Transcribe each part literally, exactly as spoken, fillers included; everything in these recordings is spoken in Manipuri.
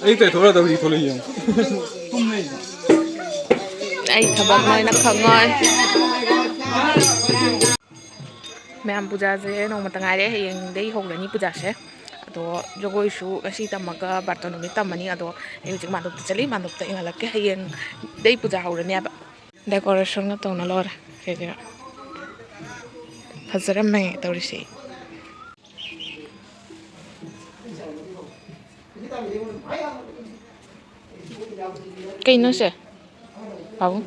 ꯑꯩ ꯀꯩ ꯊꯣꯛꯂꯛꯑꯗ ꯍꯧꯖꯤꯛ ꯊꯣꯛꯂꯛꯏ ꯌꯦꯡꯉꯨ꯫ ꯑꯩ ꯊꯕꯛ ꯅꯣꯏꯅ ꯈꯪꯉꯣꯏ꯫ ꯃꯌꯥꯝ, ꯄꯨꯖꯥꯁꯦ ꯅꯣꯡꯃꯇ ꯉꯥꯏꯔꯦ, ꯍꯌꯦꯡꯗꯩ ꯍꯧꯔꯅꯤ ꯄꯨꯖꯥꯁꯦ꯫ ꯑꯗꯣ ꯖꯒꯣꯏꯁꯨ ꯉꯁꯤ ꯇꯝꯃꯒ ꯕꯥꯔꯇꯣꯟ ꯅꯨꯃꯤꯠ ꯇꯝꯃꯅꯤ꯫ ꯑꯗꯣ ꯑꯩ ꯍꯧꯖꯤꯛ ꯃꯥꯟꯗꯣꯞꯇ ꯆꯠꯂꯤ, ꯃꯥꯟꯗꯣꯞꯇ ꯏꯪꯍꯜꯂꯛꯀꯦ꯫ ꯍꯌꯦꯡꯗꯩ ꯄꯨꯖꯥ ꯍꯧꯔꯅꯦꯕ꯫ ꯗꯦꯀꯣꯔꯦꯁꯟꯒ ꯇꯧꯅ ꯂꯣꯏꯔꯦ꯫ ꯀꯩꯒꯤꯅꯣ? ꯐꯖꯔꯝꯃꯦ ꯇꯧꯔꯤꯁꯦ꯫ ꯀꯩꯅꯣ ꯁꯦ? ꯄꯥꯕꯨꯡ?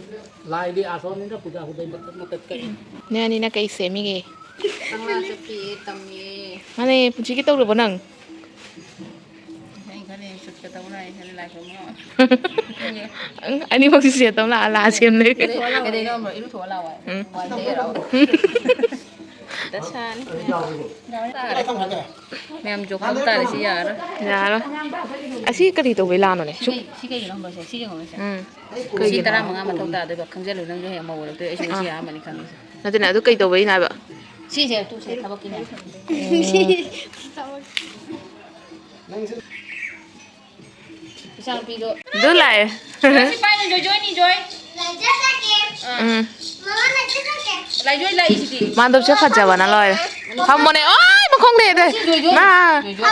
ꯂꯥꯏꯗꯤ ꯑꯥ ꯁꯣꯝꯗ ꯄꯨꯖꯥ ꯍꯧꯗꯩ ꯃꯇꯠ ꯃꯇꯠ ꯀꯛꯏ꯫ ꯅꯣꯏ ꯑꯅꯤꯅ ꯀꯩ ꯁꯦꯝꯃꯤꯒꯦ? ꯀꯪꯂꯥ ꯆꯠꯄꯤꯌꯦ, ꯇꯝꯃꯤꯌꯦ꯫ ꯃꯥꯅꯦ, ꯄꯨꯟꯁꯤꯒꯤ ꯇꯧꯔꯕꯣ ꯅꯪ? ꯑꯩ ꯈꯜꯂꯦ ꯆꯨꯠꯀ ꯇꯧ ꯂꯥꯛꯑꯦ ꯈꯜꯂꯦ, ꯂꯥꯏ ꯈꯨꯔꯨꯝꯕ ꯂꯥꯛꯑꯣ꯫ ꯑꯪ, ꯑꯅꯤꯃꯛꯁꯤ ꯁꯦꯠ ꯇꯧ ꯂꯥꯛꯑ ꯂꯥꯛꯑ ꯁꯦꯝ ꯂꯩ꯫ ꯀꯩꯗꯩ-, ꯀꯩꯗꯩꯅꯣ ꯑꯃ ꯏꯔꯨꯊꯣꯛꯑ ꯂꯥꯛꯑꯣ ꯍꯥꯏ꯫ ꯎꯝ꯫ ꯋꯥꯏ ꯇꯩꯔꯣ꯫ ꯗꯁꯥꯅꯤ꯫ ꯇꯥꯔꯦ꯫ ꯃꯌꯥꯝ ꯖꯣꯈꯥꯎ ꯇꯥꯔꯦ, ꯁꯤ ꯌꯥꯔꯔꯣꯏ꯫ ꯌꯥꯔꯣꯏ꯫ ꯑꯁꯤ ꯀꯔꯤ ꯇꯧꯕꯩ ꯂꯥꯛꯅꯣꯅꯦ? ꯁꯤ ꯁꯨꯛ- ꯀꯩ-, ꯁꯤ ꯀꯩꯒꯤꯅꯣ ꯈꯪꯕ꯭ꯔꯣ ꯁꯦ? ꯁꯤ ꯌꯦꯡꯉꯣ ꯁꯦ꯫ ꯎꯝ꯫ ꯁꯤ ꯀꯩꯒꯤꯅꯣ? ꯇꯔꯥꯃꯉꯥ ꯃꯊꯧ ꯇꯥꯗꯣꯏꯕ꯫ ꯈꯪꯖꯜꯂꯨ, ꯅꯪꯁꯨ ꯍꯌꯦꯡ ꯃꯧ ꯑꯣꯏꯔꯛꯇꯣꯏ꯫ ꯑꯩꯁꯨ ꯉꯁꯤ ꯑꯥ꯫ ꯑꯍꯥꯟꯕꯅꯤ ꯈꯪꯉꯤꯁꯦ꯫ ꯅꯠꯇꯦꯅꯦ, ꯑꯗꯨ ꯀꯩ ꯇꯧꯕꯩꯅꯣ ꯍꯥꯏꯕ? ꯁꯤꯁꯦ ꯇꯨꯁꯦ ꯊꯕꯛꯀꯤꯅꯦ꯫ ꯏꯆꯥꯅꯨꯄꯤꯗꯣ꯫ ꯑꯗꯨ ꯂꯥꯛꯑꯦ꯫ ꯁꯤ ꯄꯥꯏꯅ ꯖꯣꯏ, ꯖꯣꯏꯅꯤ, ꯖꯣꯏ꯫ ꯑꯥ꯫ ꯎꯝ꯫ ꯂꯥꯏꯖꯣꯏ ꯂꯥꯛꯏꯁꯤꯗꯤ꯫ ꯃꯥꯟꯗꯣꯞꯁꯦ ꯐꯖꯕꯅ ꯂꯣꯏꯔꯦ꯫ ꯐꯝꯃꯣꯅꯦ꯫ ꯑꯣꯏ, ꯃꯈꯣꯡ ꯂꯩꯗꯦ꯫ ꯁꯤ ꯖꯣꯏ, ꯖꯣꯏ꯫ ꯃꯥ꯫ ꯖꯣꯏ, ꯖꯣꯏ꯫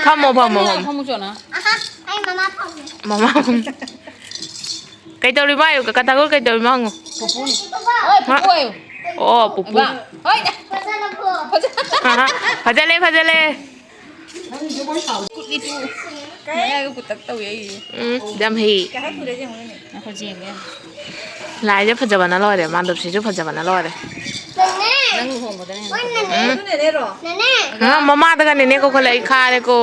ꯐꯝꯃꯣ, ꯐꯝꯃꯣ, ꯐꯝꯃꯣ꯫ ꯐꯝꯃꯨ ꯆꯣꯅ꯫ ꯑꯍꯥ, ꯑꯩ ꯃꯃꯥ ꯐꯝꯃꯦ꯫ ꯃꯃꯥ ꯐꯝꯃꯦ꯫ ꯀꯩ ꯇꯧꯔꯤꯕ ꯍꯥꯏꯌꯨ? ꯀꯀꯥ ꯇꯥꯒꯨꯔ ꯀꯩ ꯇꯧꯔꯤꯕ ꯍꯪꯉꯨ꯫ ꯄꯨꯄꯨꯅꯤ꯫ ꯍꯣꯏ, ꯄꯨꯄꯨ ꯍꯥꯏꯌꯨ꯫ ꯑꯣ, ꯄꯨꯄꯨ꯫ ꯏꯃꯥ꯫ ꯍꯣꯏ꯫ ꯐꯖꯅ ꯐꯣ꯫ ꯐꯖ-, ꯐꯖꯜꯂꯦ, ꯐꯖꯜꯂꯦ꯫ ꯀꯨꯠꯂꯤ ꯇꯨ꯫ ꯃꯌꯥꯏꯒ ꯀꯨꯠꯇꯛ ꯇꯧꯏ ꯑꯩꯒꯤꯁꯦ꯫ ꯎꯝ, ꯌꯥꯝ ꯍꯩ꯫ ꯉꯥꯏꯈꯣ, ꯌꯦꯡꯒꯦ꯫ ꯂꯥꯏꯁꯦ ꯐꯖꯕꯅ ꯂꯣꯏꯔꯦ, ꯃꯥꯟꯗꯞꯁꯤꯁꯨ ꯐꯖꯕꯅ ꯂꯣꯏꯔꯦ꯫ ꯅꯪ ꯂꯨꯍꯣꯡꯕꯗꯅꯦ ꯍꯦꯟꯅ ꯐꯖꯕ꯫ ꯎꯝ꯫ ꯑꯗꯨꯅꯅꯦꯔꯣ? ꯅꯦꯅꯦ꯫ ꯑ, ꯃꯃꯥꯗꯒ ꯅꯦꯅꯦ ꯀꯧꯈꯠꯂꯛꯑꯦ, ꯑꯩ ꯈꯥꯔꯦꯀꯣ꯫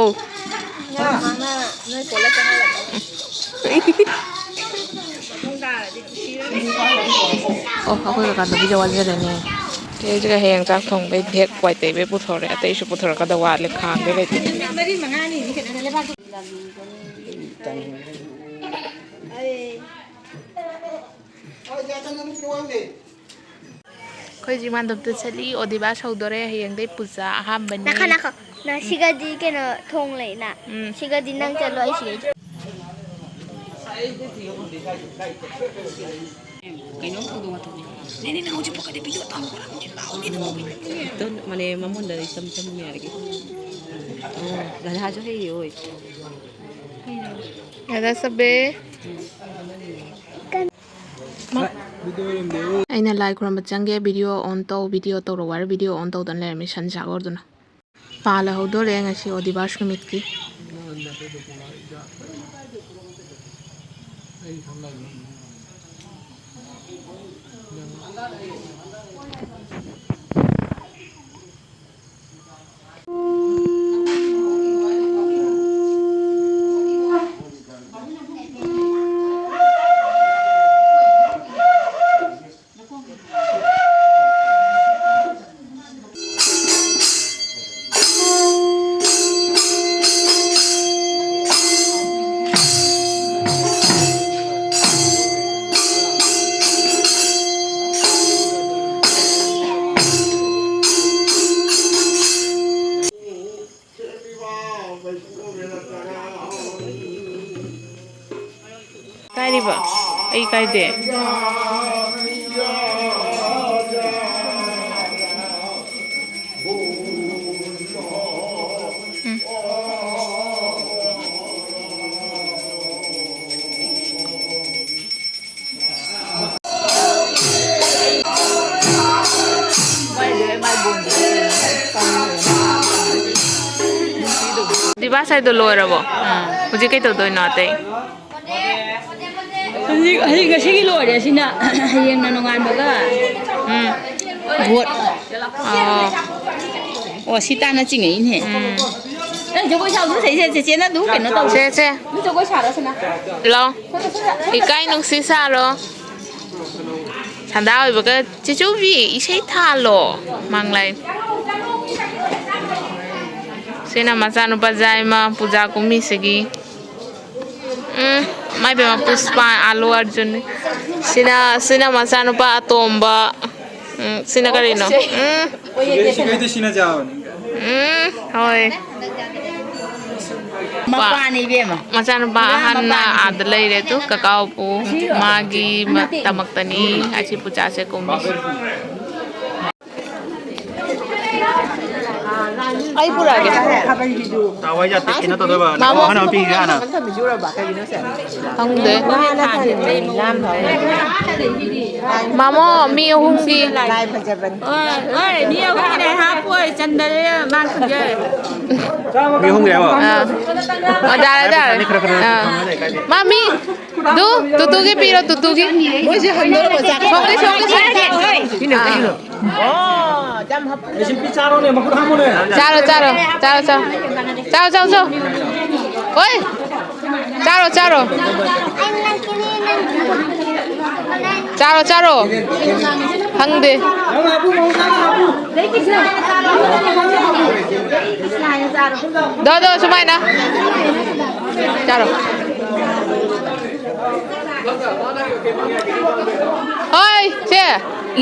ꯃꯃꯥꯅ ꯅꯣꯏ ꯀꯣꯜꯂ ꯆꯪꯍꯜꯂꯛꯀꯅꯤ꯫ ꯃꯇꯨꯡ ꯇꯥꯔꯗꯤ ꯅꯨꯡꯁꯤꯔꯅꯤ꯫ ꯑꯣ, ꯑꯩꯈꯣꯏ ꯀꯀꯥꯗꯨꯒꯤꯁꯦ ꯋꯥꯖꯔꯦꯅꯦ꯫ ꯆꯦꯁꯤꯒ ꯍꯌꯦꯡ ꯆꯥꯛ ꯊꯣꯡꯕꯩ ꯗꯦꯛ ꯋꯥꯏ ꯇꯩꯕꯩ ꯄꯨꯊꯣꯔꯦ꯫ ꯑꯇꯩꯁꯨ ꯄꯨꯊꯣꯔꯛꯀꯗꯧ ꯋꯥꯠꯂꯦ, ꯈꯥꯡꯗ ꯂꯩꯇꯦ꯫ ꯃꯔꯤ ꯃꯉꯥꯅꯤ ꯀꯩꯅꯣꯅꯦ ꯂꯩꯕꯥꯛꯇꯣ꯫ ꯑꯩ ꯑꯩꯈꯣꯏ ꯍꯧꯖꯤꯛ ꯃꯥꯟꯗꯞꯇ ꯆꯠꯂꯤ꯫ ꯑꯣꯗꯤꯕꯥꯁ ꯍꯧꯗꯣꯔꯦ꯫ ꯍꯌꯦꯡꯗꯩ ꯄꯨꯖꯥ ꯑꯍꯥꯟꯕꯅꯤ꯫ ꯅꯈꯣ, ꯅꯈꯣ꯫ ꯅ ꯁꯤꯒꯗꯤ ꯀꯩꯅꯣ ꯊꯣꯡ ꯂꯩꯅ꯫ ꯎꯝ꯫ ꯁꯤꯒꯗꯤ ꯅꯪ ꯆꯠꯂꯣ, ꯑꯩ ꯁꯤꯒ꯫ ꯀꯩꯅꯣꯝ ꯊꯧꯗꯣꯛ ꯋꯥꯊꯣꯛꯅꯤ꯫ ꯅꯦꯅꯦ, ꯅꯪ ꯍꯧꯖꯤꯛ ꯄꯣꯛꯀꯗꯤ ꯚꯤꯗꯤꯑꯣ ꯇꯧꯔꯛꯑꯣ꯫ ꯂꯥꯎꯅꯦ ꯅꯪ꯫ ꯃꯥꯅꯦ, ꯃꯉꯣꯟꯗ ꯏꯆꯝ ꯆꯝ ꯌꯥꯔꯒꯦ꯫ ꯑꯣ, ꯔꯥꯙꯥꯁꯨ ꯍꯩꯌꯦ, ꯍꯣꯏ꯫ ꯔꯥꯙꯥ ꯆꯠꯕꯦ꯫ ꯑꯩꯅ ꯂꯥꯏ ꯈꯨꯔꯨꯝꯕ ꯆꯪꯒꯦ, ꯚꯤꯗꯤꯑꯣ ꯑꯣꯟ ꯇꯧ, ꯚꯤꯗꯤꯑꯣ ꯇꯧꯔꯣ ꯍꯥꯏꯔ ꯚꯤꯗꯤꯑꯣ ꯑꯣꯟ ꯇꯧꯗꯅ ꯂꯩꯔꯝꯃꯤ, ꯁꯟ ꯆꯥꯛ ꯑꯣꯏꯔꯗꯅ꯫ ꯄꯥꯜꯂ ꯍꯧꯗꯣꯔꯦ ꯉꯁꯤ ꯑꯣꯗꯤꯕꯥꯁ ꯅꯨꯃꯤꯠꯀꯤ꯫ ꯀꯥꯏꯔꯤꯕ? ꯑꯩ ꯀꯥꯏꯗꯦ꯫ ꯎꯝ꯫ ꯗꯤꯕꯥꯁ ꯍꯥꯏꯗꯣ ꯂꯣꯏꯔꯕꯣ? ꯑꯥ꯫ ꯍꯧꯖꯤꯛ ꯀꯩ ꯇꯧꯗꯣꯏꯅꯣ ꯑꯇꯩ? ꯍꯧꯖꯤꯛ, ꯍꯧꯖꯤꯛ ꯉꯁꯤꯒꯤ ꯂꯣꯏꯔꯦ ꯁꯤꯅ꯫ ꯍꯌꯦꯡꯅ ꯅꯣꯡꯉꯥꯟꯕꯒ ꯎꯝ꯫ ꯚꯣꯠ꯫ ꯑꯣ꯫ ꯑꯣ, ꯁꯤ ꯇꯥꯟꯅ ꯆꯤꯡꯉꯛꯏꯅꯦ꯫ ꯎꯝ꯫ ꯅꯪ ꯖꯒꯣꯏ ꯁꯥꯕꯗꯨ ꯁꯩꯁꯦ ꯆꯦꯆꯦꯅ ꯑꯗꯨ ꯀꯩꯅꯣ ꯇꯧ꯫ ꯁꯦ, ꯁꯦ꯫ ꯅꯪ ꯖꯒꯣꯏ ꯁꯥꯔꯣ ꯁꯤꯅ꯫ ꯂꯥꯎ꯫ ꯏꯀꯥꯏ ꯅꯨꯡꯁꯤ ꯁꯥꯔꯣ꯫ ꯁꯟꯗꯥ ꯑꯣꯏꯕꯒ ꯆꯤꯆꯨꯕꯤ ꯏꯁꯩ ꯊꯥꯜꯂꯣ꯫ ꯃꯥꯡꯂꯥꯏ꯫ ꯁꯤꯅ ꯃꯆꯥꯅꯨꯄꯥ ꯖꯥꯏꯃ ꯄꯨꯖꯥ ꯀꯨꯝꯃꯤꯁꯤꯒꯤ꯫ ꯎꯝ, ꯃꯥꯏ ꯄꯦꯝꯃ ꯄꯨꯁꯄꯥ ꯑꯥꯂꯨ ꯑꯔꯖꯨꯟ꯫ ꯁꯤꯅ, ꯁꯤꯅ ꯃꯆꯥꯅꯨꯄꯥ ꯑꯇꯣꯝꯕ꯫ ꯎꯝ, ꯁꯤꯅ ꯀꯔꯤꯅꯣ? ꯎꯝ꯫ ꯁꯤꯈꯩꯗꯤ ꯁꯤꯅ ꯆꯥꯕꯅꯤ꯫ ꯎꯝ, ꯍꯣꯏ꯫ ꯃꯄꯥꯅꯤ ꯏꯕꯦꯝꯃ꯫ ꯃꯆꯥꯅꯨꯄꯥ ꯄꯨꯔꯥ ꯑꯍꯟꯅ ꯃꯄꯥꯅꯤ꯫ ꯑꯥꯗ ꯂꯩꯔꯦ ꯇꯨ, ꯀꯀꯥ ꯑꯣꯄꯨ꯫ ꯃꯥꯒꯤ ꯃ-, ꯇꯃꯛꯇꯅꯤ ꯑꯁꯤ ꯄꯨꯖꯥꯁꯦ ꯀꯨꯝꯃꯤꯁꯦ꯫ ꯑꯩ ꯄꯨꯔꯛꯑꯒꯦ꯫ ꯇꯥꯋꯥꯏ ꯌꯥꯇꯦ, ꯀꯩꯅꯣ ꯇꯧꯗꯣꯏꯕ꯫ ꯃꯥꯃꯣ꯫ ꯍꯥꯟꯅ ꯄꯤꯒꯦ ꯍꯥꯟꯅ꯫ ꯈꯪꯗꯦ꯫ ꯃꯥꯃꯣ, ꯃꯤ ꯑꯍꯨꯝꯒꯤ꯫ ꯂꯥꯏ ꯐꯖꯕꯅꯤ꯫ ꯍꯣꯏ, ꯍꯣꯏ, ꯃꯤ ꯑꯍꯨꯝꯒꯤꯅꯦ, ꯍꯥꯞꯄꯣꯏ, ꯆꯟꯗꯔꯦ, ꯃꯥ ꯈꯪꯖꯔꯦ꯫ ꯃꯤ ꯑꯍꯨꯝꯒꯤ ꯍꯥꯏꯕ? ꯑꯥ꯫ ꯑꯣ, ꯇꯥꯔꯦ, ꯇꯥꯔꯦ꯫ ꯈꯔ, ꯈꯔ, ꯑꯥ꯫ ꯃꯥꯃꯤ, ꯗꯨ, ꯇꯨꯇꯨꯒꯤ ꯄꯤꯔꯣ, ꯇꯨꯇꯨꯒꯤ꯫ ꯃꯣꯏꯁꯦ ꯍꯟꯗꯣꯔꯛꯄ ꯆꯥꯛ ꯁꯣꯛꯂꯦ, ꯁꯣꯛꯂꯦ, ꯁꯣꯛꯂꯦ꯫ ꯑꯥ꯫ ꯑꯣ, ꯌꯥꯝ ꯍꯥꯞꯄꯨ꯫ ꯆꯥꯔꯣ, ꯆꯥꯔꯣ, ꯆꯥꯔꯣ, ꯆꯥꯔꯣ꯫ ꯆꯥꯔꯣ, ꯆꯥꯔꯣ, ꯆꯥꯔꯣ꯫ ꯑꯣꯏ! ꯆꯥꯔꯣ, ꯆꯥꯔꯣ꯫ ꯆꯥꯔꯣ, ꯆꯥꯔꯣ꯫ ꯐꯪꯗꯦ꯫ ꯗꯣ, ꯗꯣ, ꯁꯨꯃꯥꯏꯅ꯫ ꯆꯥꯔꯣ꯫ ꯍꯣꯏ, ꯁꯦ꯫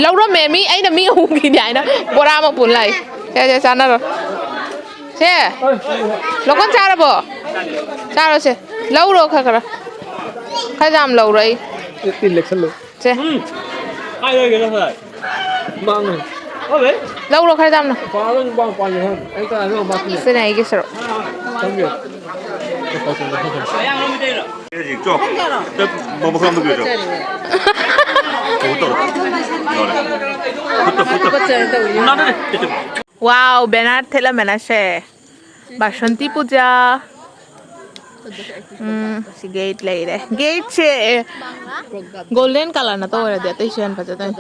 ꯂꯧꯔꯝꯃꯦ ꯃꯤ, ꯑꯩꯅ ꯃꯤ ꯑꯍꯨꯝꯒꯤꯅꯤ ꯍꯥꯏꯅ ꯕꯣꯔꯥ ꯑꯃ ꯄꯨꯟ ꯂꯥꯛꯏ꯫ ꯁꯦ, ꯁꯦ, ꯆꯥꯅꯔꯣ꯫ ꯁꯦ, ꯂꯣꯀꯟ ꯆꯥꯔꯕꯣ? ꯆꯥꯔꯣ ꯁꯦ꯫ ꯂꯧꯔꯣ ꯈꯔ ꯈꯔ꯫ ꯈꯔ ꯌꯥꯝ ꯂꯧꯔꯣ ꯑꯩ꯫ ꯇꯤꯟ ꯂꯦꯛꯁꯜꯂꯨ꯫ ꯁꯦ꯫ ꯎꯝ꯫ ꯀꯥꯏ ꯂꯩꯒꯦ ꯉꯁꯥꯏ? ꯃꯥꯡꯉꯦ꯫ ꯂꯧꯔꯣ ꯈꯔ ꯌꯥꯝꯅ꯫ ꯄꯥꯔꯣ, ꯅꯨꯄꯥ ꯃꯄꯥꯟꯒꯤ ꯍꯪ꯫ ꯑꯩ ꯀꯅꯥꯅꯣ ꯃꯄꯥꯟꯒꯤ? ꯁꯤꯅ ꯑꯩꯒꯤ ꯁꯔꯨꯛ꯫ ꯆꯪꯕꯤꯌꯨ꯫ ꯍꯧꯖꯤꯛ ꯆꯣ꯫ ꯆꯠ-, ꯃꯕꯨꯛ ꯈꯔ ꯃꯨꯟꯕꯤꯌꯨ ꯆꯣ꯫ ꯇꯧꯔꯣ, ꯇꯧꯔꯣ꯫ ꯂꯣꯏꯔꯦ꯫ ꯈꯨꯠꯇ, ꯈꯨꯠꯇ꯫ ꯅꯥꯗꯦ, ꯅꯥꯗꯦ꯫ ꯋꯥꯎ, ꯕꯦꯅꯔ ꯊꯦꯠꯂꯝꯃꯦꯅ ꯁꯦ꯫ ꯕꯥꯁꯟꯇꯤ ꯄꯨꯖꯥ꯫ ꯎꯝ, ꯁꯤ ꯒꯦꯠ ꯂꯩꯔꯦ꯫ ꯒꯦꯠꯁꯦ ꯒꯣꯜꯗꯦꯟ ꯀꯂꯔ ꯅꯠꯇ ꯑꯣꯏꯔꯗꯤ ꯑꯇꯩꯁꯨ ꯌꯥꯝ ꯐꯖꯗꯣꯏꯅꯤ꯫